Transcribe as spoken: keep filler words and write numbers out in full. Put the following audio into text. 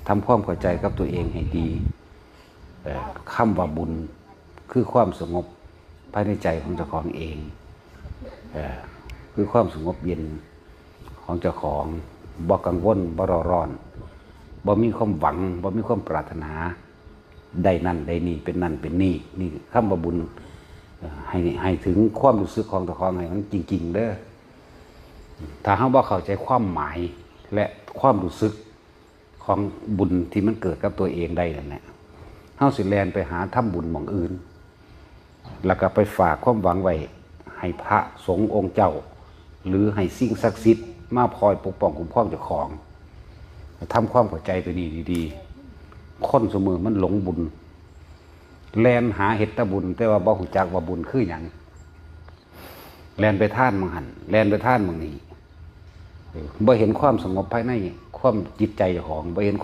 ทำความเข้าใจกับตัวเองให้ดี เอ่อ คำว่าบุญคือความสงบภายในใจของเจ้าของเอง เอ่อ คือความสงบเย็นของเจ้าของ บ่กังวล บ่เร่าร้อน บ่มีความหวัง บ่มีความปรารถนา ได้นั่นได้นี่ เป็นนั่นเป็นนี่ นี่คำว่าบุญ เอ่อ ให้ ให้ถึงความรู้สึกของเจ้าของให้มันจริงๆเด้อ ถ้าเฮาบ่เข้าใจความหมายและความรู้สึกของบุญที่มันเกิดกับตัวเองได้นั่นแหละ เฮาสิแล่นไปหาทำบุญหม่องอื่น แล้วก็ไปฝากความหวังไว้ให้พระสงฆ์องค์เจ้า หรือให้สิ่งศักดิ์สิทธิ์มาคอยปกป้องคุ้มครองเจ้าของ ทำความเข้าใจตัวนี้ดีๆ คนซุมื้อมันหลงบุญ แล่นหาเฮ็ดแต่บุญ แต่ว่าบ่ฮู้จักว่าบุญคือหยัง แล่นไปทานหม่องหั่น แล่นไปทานหม่องนี้ เออ บ่เห็นความสงบภายในความจิตใจเจ้าของ บ่เห็น